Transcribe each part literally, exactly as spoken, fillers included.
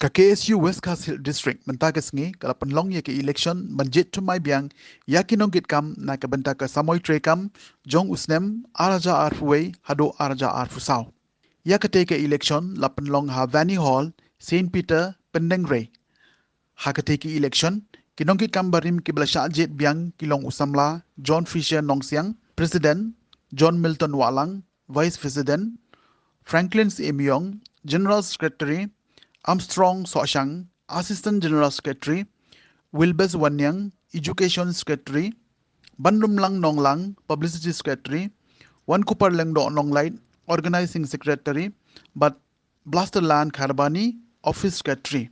K S U West Khasi Hills District mynta ka sngi ka la pynlong ïa ka election ban jied thymmai biang ïa ki nongkitkam na ka bynta ka samoi treikam jong u snem ar hajar arphew wei haduh ar hajar arphew saw. Ïa katei ka election la pynlong ha Vani Hall, Saint Peter, Pyndengrei. Ha katei ka election, ki nongkitkam barim kiba la shah jied biang ki long u samla John Fisher Nongsiang, President, John Milton Wahlang, Vice President, Franklin Syiemiong, General Secretary, Armstrong Sohshang, Assistant General Secretary, Wilbes Wanniang, Education Secretary, Banrumlang Nonglang, Publicity Secretary, Wankupar Lyngdoh Nonglait, Organizing Secretary, bad Blasterland Kharbani, Office Secretary.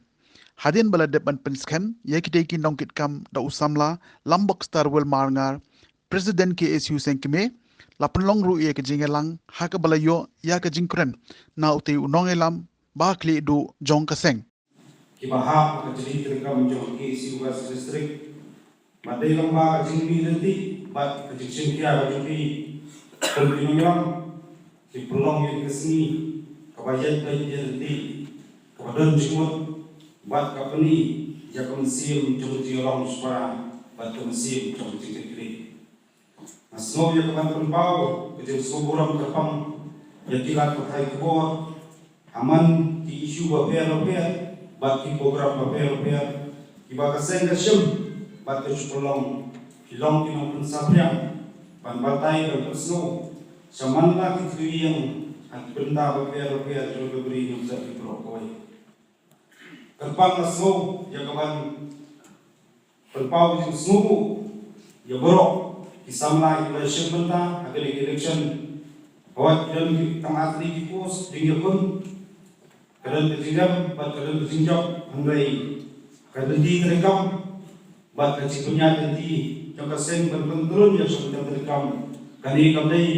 Hadien ba la dep ban pynskhem ïa kitei ki nongkitkam da u samla Lambok Starwell Marngar, President K S U Seng Kmie, la pynlong ruh ïa ka jingïalang ha kaba la ïoh ïa ka jingkren na utei u nongïalam ba khlieh duh jong ka seng. Kiba hap ha ka jingïalang treikam jong K S U West District, ba dei lyngba ka jingmih lynti bad ka jingshim khia ka jong ki, kum ki nongïalam, ki pynlong ïa ka sngi kaba ïaid beit ïaid lynti, kaba don jingmut bad ka pyni ïa ka mynsiem jong ka jinglong shipara bad ka mynsiem jong ka jingkitkhlieh. Nga sngew ïa ka ban pynpaw ka jingsngewburom kyrpang ïa ki lad pathai khubor ha man ki issue bapher bapher bad ki program bapher bapher kiba ka seng ka shim bad ka shu pynlong, ki long ki nongpynsaphriang ban batai ban pynsngew sha man la ki kylli ïa nga ha ki bynta bapher bapher jong ka bri jong ka jaitbynriew kawei. Kyrpang nga sngew ïa ka ban pynpaw jingsngewnguh ïa baroh ki samla kiba la shim bynta ha kane ka election. Hawai ki don ki tang ar tylli ki post jingïakhun, ka don ka jingrem bad ka don ka jingjop, hynrei ka lynti treikam bad ka jingpynïaid lynti jong ka seng ban pyntrun ïa ka seng treikam, kane kam dei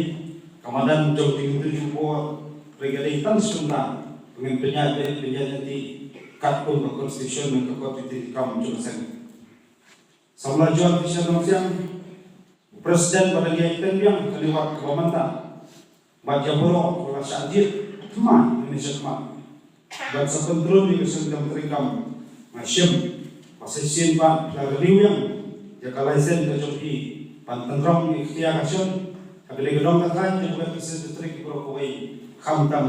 ka madan jong ka jingtynjuh por, hynrei ka dei tang shi bynta ban ngin pynïaid lynti, pynïaid lynti katkum ka constitution bad ka kot jingtreikam jong ka seng. Samla John Fisher Nongsiang, u President ba dang ïai kren biang, kane wat kaba mynta. Bad ïa baroh kiba la shah jied thymmai nangne shakhmat ban sa pyntrun ïa ka seng treikam, nga shim ba sa shisien pat phi la renew ïa ka license ka jong phi ban tynrong ïa ka ktien ka shon ha kane ka dong ka thaiñ jong ka West Khasi Hills District baroh kawei, khamtam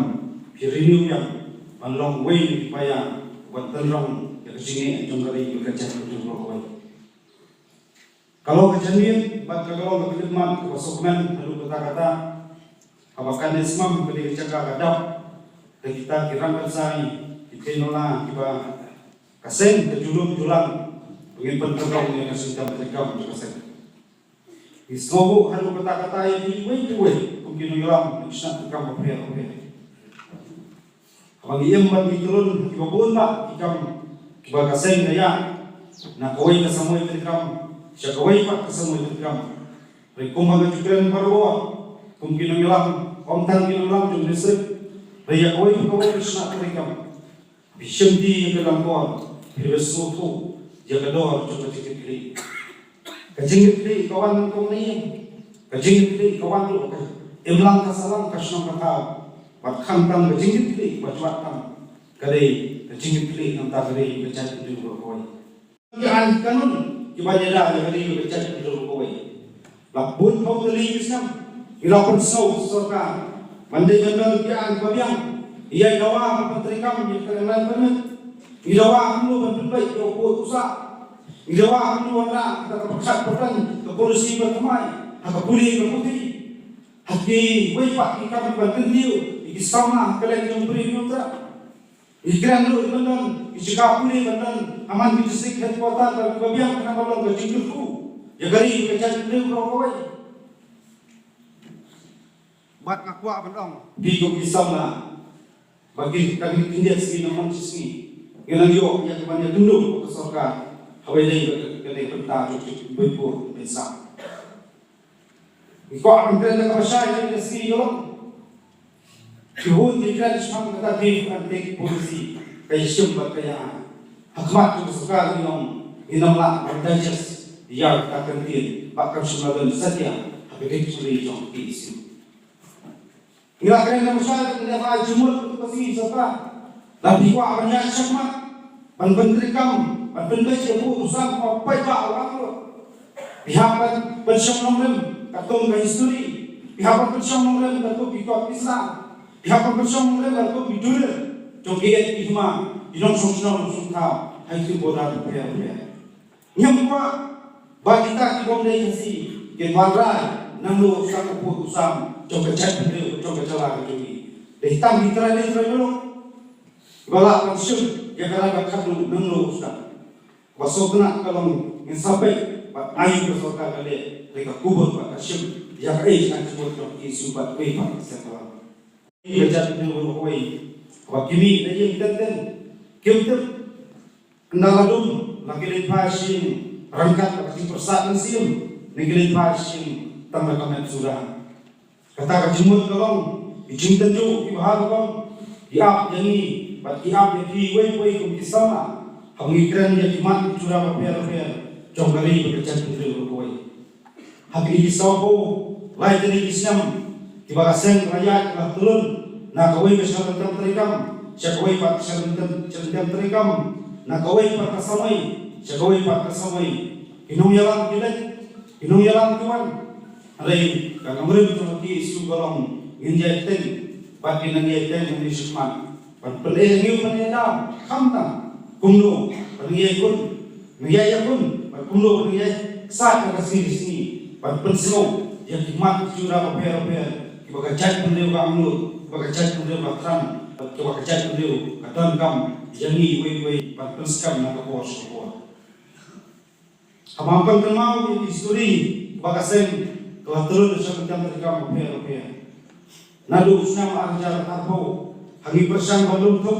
phi renew ïa ban long uwei na ki paia ban tynrong ïa ka jingeh jong ka ri bad ka jaitbynriew baroh kawei. Ka long ka janmiet bad ka long ka khyllipmat kaba sngewkmen haduh katta katta, haba kane smam kane ka jaka ka dap da kita ki rangkynsai, ki theiñnola kiba ka seng ka ju lum ju lang ba ngin pyntynrong ïa ka seng kam treikam jong ka seng. Ngi sngewbha haduh katta katta ïa kiwei kiwei kum ki nongïalam na ki shnat treikam bapher bapher. Haba ngi im bad ngi trun kiba bun bah ki kam kiba ka seng ka ïa na kawei ka samoi treikam sha kawei pat ka samoi treikam. Hynrei kumba nga ju kren barabor, kum ki nongïalam, ym tang ki nongïalam jong district, hynrei ïa kawei pa kawei ka shnat treikam, phi shimti ïa ka langkor, phi dei ban sngewthuh ïa ka dor jong ka jingkitkhlieh. Ka jingkitkhlieh ka wan kumne, ka jingkitkhlieh ka wan ruh ka imlang ka sahlang ka shnong ka thaw. Bad khamtam ka jingkitkhlieh ba ju wad tam ka dei ka jingkitkhlieh na ka bynta ka ri bad ka jaitbynriew baroh kawei. Ki aiñ kanun kiban ïada ïa ka ri bad ka jaitbynriew baroh kawei. La bun phew tylli ki snem ngi la pynsngew sorkar ban dei ban don ki aiñ ba biang, ïa dawa ban pyntreikam ïa ka environment. Ngi dawa kumno ban pynbeit ïa u pud u sah. Ngi dawa kumno ban wanrah kata ka pyrkhat pyrkhat ka polisi ba thymmai ha ka pule ka puthi. Ha kiwei pat ki kam ban kyntiew ïa ki samla ha kylleng jong ka ri jong ka thaw. Ngi kren ruh ban don ki jaka pule ban don ha man ki district headquarter ba biang khnang ba long ka jingkyrkhu ïa ka ri ka jaitbynriew baroh kawei. Bad nga kwah ban ong, phi kum ki samla, ba ki, ka ki khyndiat sngi na man shi sngi ngin nang ïoh ïa ka ban ïakynduh ka sorkar. Hawei dei ka dei bynta jong ki bynpur bynsan. Ngi kwah ban kren da kaba shai ïa ka sngi ïa long. Ki hun ki kren shaphang kata give and take policy, ka ïashim bad ka ïa-ai. Ha khmat jong ka sorkar ngi ong ngin ym lah ban digest ïa kata ka ktien bad kam shym la don satia ha ka dictionary jong ka K S U. Ngi la kren da kaba shai, ngi la ai jingmut ka sngi sorkar. Lada phi kwah ban ïaid shakhmat, Ban pyntreikam, ban pynbeit ïa u sam u paidbah u angnud. Phi hap ban pynshong nongrim katkum ka history. Phi hap ban pynshong nongrim katkum ki kot ki sla. Phi hap ban pynshong nongrim katkum ki dulir jong ki ïeit ki hima, ki nongshong shnong nongshong thaw ha ki border bapher bapher. Ngim kwah ba kita ki bym dei Khasi kin wanrah nangno tang u pud u sam jong ka jaitbynriew, jong ka jylla ka jong ngi. Dei tang ki trai ri trai muluk kiba lah ban shim ïa ka rai ba khadduh nangno u sdang. Ba sngewtynnat ka long ngin sa peit bad ïohi ka sorkar ka leh, hynrei ka kubur bad ka shim ïa kaei ka jingmut jong ki ïa u bad uwei pat ka seng ka lam. Ki la jat ki nong kawei ba ki mih na ïing teng teng, kim tip. Ynda la dum la ki leit phai sha ïing ryngkat bad ka jingpyrsad mynsiem, ne ki leit phai sha ïing tang da ka met suda. Kata ka jingmut ka long ki jingtynjuh kiba ha rukom ki ap ïa ngi bad ki ap ïa phi uwei pa uwei kum ki samla haba ngi kren ïa ki mat ki jura bapher bapher jong ka ri bad ka jaitbynriew kawei. Ha kine ki sawphew lai tylli ki snem kiba ka seng ka la ïaid ka la tlun na kawei ka shnong ryngkat treikam sha kawei pat ka shnong ryngkat treikam, na kawei pat ka samoi sha kawei pat ka samoi, ki nongïalam ki leit, ki nongïalam ki wan. Hynrei ka nongrim jong ka K S U ka long ngin ïai teng bad ngin nang ïai teng nangne shakhmat. Ban pyneh ïa ngi, ban pyneh ïa ngi khamtam kumno ban nang ïai khun, nang ïai ïakhun, ban kumno ban nang ïai ksat ha ka sngi ka sngi, ban pynsngew ïa ki mat ki jura bapher bapher kiba ka jaitbynriew ka angnud, kiba ka jaitbynriew ka thrang, kiba ka jaitbynriew ka donkam ïa ngi uwei uwei ban pynskhem na ka por sha ka por. Haba ngi pynkynmaw ïa ki histori ba ka seng ka la tlun sha ka jam treikam bapher bapher. Naduh u snem ar hajar arphew ha ngi pyrshang ban lum thup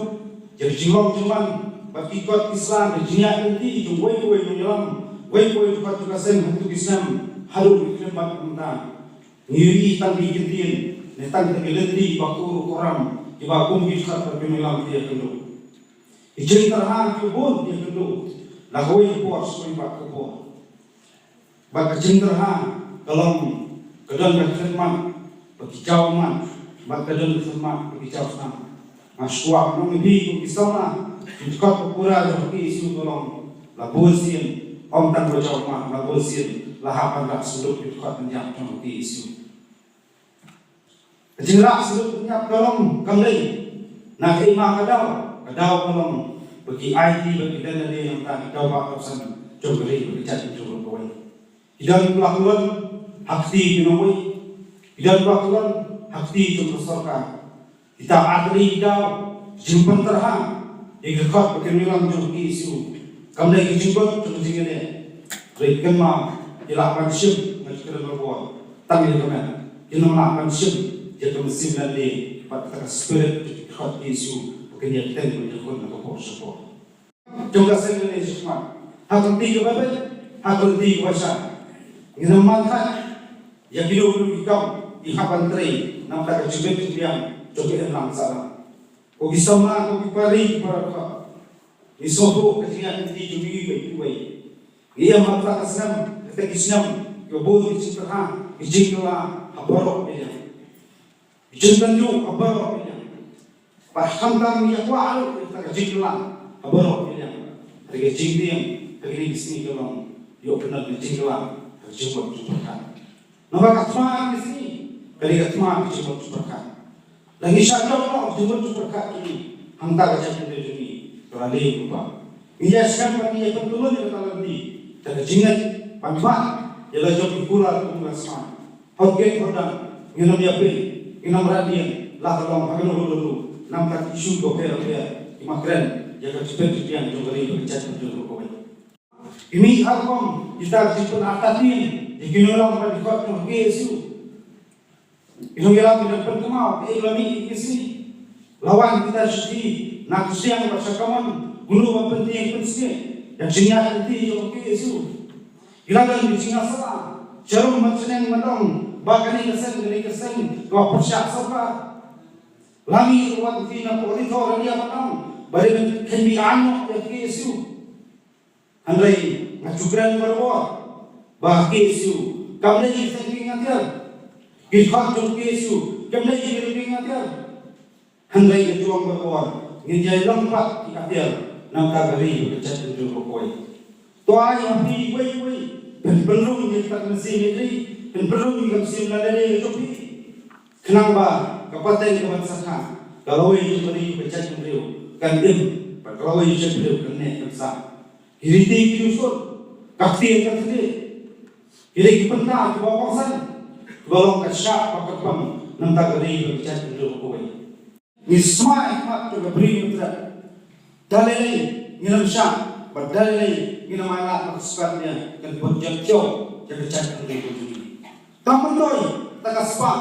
ïa ka jinglong jingman bad ki kot ki sla, ka jingïaid lynti jong uwei pa uwei u nongïalam, uwei pa uwei u kot jong ka seng ha kito ki snem haduh ki khyllipmat mynta. Ngi ïohi tang ki kyntien ne tang ki lynti ba khuid khuram kiba kum ki dkhot bad ki nongïalam ki ïakynduh. Ki jingtyrha kiba bun ki ïakynduh na kawei ka por sha kawei pat ka por. Bad ka jingtyrha ka long ka don ka khyrmat ba ki jaw mat, bad ka don ka khyrmat ba ki jaw snam. Nga shu kwah ban ong ïa phi kum ki samla, ki dkhot ba pura jong ka K S U ka long la bun sien, ym tang ba jaw mat, la bun sien la hap ban rah sngewduk ki dkhot ban ïap jong ka K S U. Ka jingrah sngewduk ban ïap ka long kam dei na kaei ma ka daw, ka daw ka long ba ki aiti bad ki don lade na bynta ki daw ba ka san jong ka ri bad ka jaitbynriew kawei. Ki don ba la kyllon ha kti ki nongwei, ki don ba la kyllon ha kti jong ka sorkar. Kita artylli ki daw jingpyntyrha ïa ki dkhot bad ki nongïalam jong ka K S U. Kam dei ka jingkut jong ka jingïaleh. Hynrei kynmaw, ki lah ban shim, nga ju kren barabor, tang ïa ka met, kim lah ban shim ïa ka mynsiem lade bad kata ka spirit jong ki dkhot K S U ba kin ïateng ban ïakhun na ka por sha ka por. Jong ka seng lane shakhmat, ha ka lynti kaba beit, ha ka lynti kaba shai, ngin ym man thait ïa kino kino ki kam ki hap ban trei na bynta ka jingbit jingbiang jong ka imlang sahlang. Ko ki samla, ko ki para ri, ki para dkhot, ngi sngewthuh ka jingïaid lynti jong ngi uwei pa uwei. Ngi ïam ha kata ka snem, kata ki snem kiba bun ki jingtyrha, ki jingkylla ha baroh ki liang. Ki jingtynjuh ha baroh ki liang. Bad khamtam ngi ïa kwah ruh ïa kata ka jingkylla ha baroh ki liang. Hynrei ka jingtieng ha kine ki sngi ka long, ïoh pynlong ka jingkylla ha ka jingmut jingpyrkhat. Namar ka thma kine ki sngi ka dei ka thma ka jingmut jingpyrkhat. Lada ngi shah jop noh ka jingmut jingpyrkhat jong ngi, hangta ka jaitbynriew jong ngi ka la leh kumba ngi ïa skhem ban ïa pyntyllun ïa kata ka lynti da ka jingngeit ban bat ïa la jong ki kular kum ka smai. Hok gate hok dang, ngin ym ïapei, ngin ym rah dien, la ka long ha kano kano ruh, na bynta ki issue bapher bapher kiba kren ïa ka jingpynbiang jong ka ri bad ka jaitbynriew kawei. Ki mih ha rukom kita ki jingpynartatien ïa ki nongïalam bad ki dkhot jong ka K S U. Ki nongïalam ki dang pynkynmaw kaei ba la mih ïa ki sngi. La wan kita sha shnong, na ka shnong bad sha kamon, kumno ban pyntieng pynsngew ïa ka jingïaid lynti jong ka K S U. Ki la don ki jingïasaid sharum bad shaneng ban ong ba kane ka seng, kane ka seng kaba pyrshah sorkar. La mih ruh wat ki na ka auditorium ban ong ba dei ban kheiñ beiñ noh ïa ka K S U. Hynrei nga ju kren barabor ba ka K S U kam dei ki seng kieng atiar. Ki dkhot jong ka K S U kim dei ki seng kieng atiar. Hynrei nga ju ong barabor, ngin ïai long pat ki atiar na ka ri bad ka jaitbynriew baroh kawei. To ai ha phi uwei uwei, phin pynrung ïa ka mynsiem ïa ka ri, phin pynrung ïa ka mynsiem lada dei ka jong phi. Khnang ba ka pateng ka ban sakha, ka lawei jong ka ri bad ka jaitbynriew kan im, bad ka lawei jong ka jaitbynriew kan neh kan sah. Ki riti ki riewsut, ka ktien ka thylliej, ki dei ki bynta kiba kongsan, kiba long ka shah ba kyrpang na ka ri bad ka jaitbynriew kawei. Ngi smai khmat ïa ka Bri Hynñiewtrep. Da lei lei ngin ym shah, bad da lei lei ngin ym ailad, bad ka spah ïa kan bud ïa ka jong ïa ka jaitbynriew ka jong ngi. Kam myntoi ta ka spah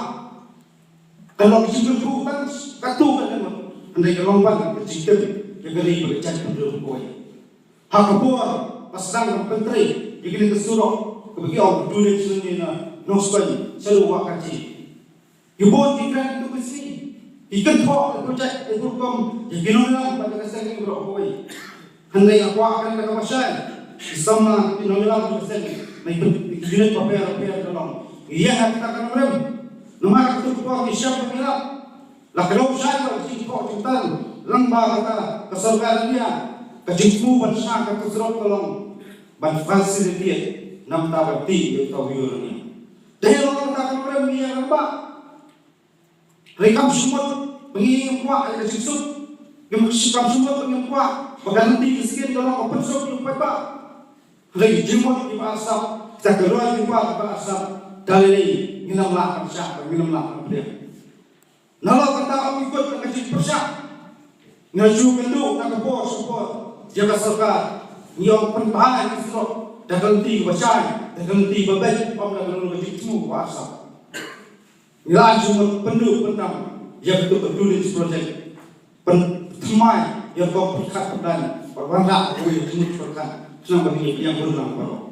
ka long jingkyrkhu tang katto katne ngut, hynrei ka long ban ka jingtim ïa ka ri bad ka jaitbynriew kawei. Ha ka por ba sdang ban pyntrei ïa kane ka surok kaba ki ong ka two lane sha Nongstoiñ shaduh Wahkaji, ki bun ki kren kito ki sngi, ki kynthoh ïa ka projek, ïa ka rukom, ïa ki nongïalam bad ïa ka seng baroh kawei. Hynrei nga kwah kren da kaba shai, ki samla, ki nongïalam jong ka seng, na ki unit bapher bapher ka long, ïa kata ka nongrim. Namar katto ka por ki shem ban ïalap. La ka dei shai ba ka jingthoh jingtang lyngba kata ka sorkar India, ka jingthmu ban shna kata ka surok ka long ban facilitate, namar ban tih ïa uta u uranium. Te long kata ka nongrim ïa ka ba, hynrei kam shu mut ba ngim kwah ïa ka jingsuk, ngim, kam shu mut ba ngim kwah ba ka lynti ka skin ka long ka pynsuk ïa u paidbah. Hynrei jingmut kiba arsap, sa ka roi kiba, kiba arsap, da lei lei ngin ym lah ban shah, ngin ym lah ban pdiang. Nalor kata ym ikut na ka jingpyrshah. Nga ju kynduh na ka por sha ka por ïa ka sorkar, ngi ong pynbha ïa ki surok da ka lynti ba shai, da ka lynti ba beit, ym da ka long ka jingthmu ba arsap. Ngi la ju mut pynduh pyntam ïa ka, ka two lane project. Pynthymmai ïa ka pyrkhat pyrdan, bad wanrah kawei ka jingmut pyrkhat, khnang ba ngi ïa pdiang bun lang baroh.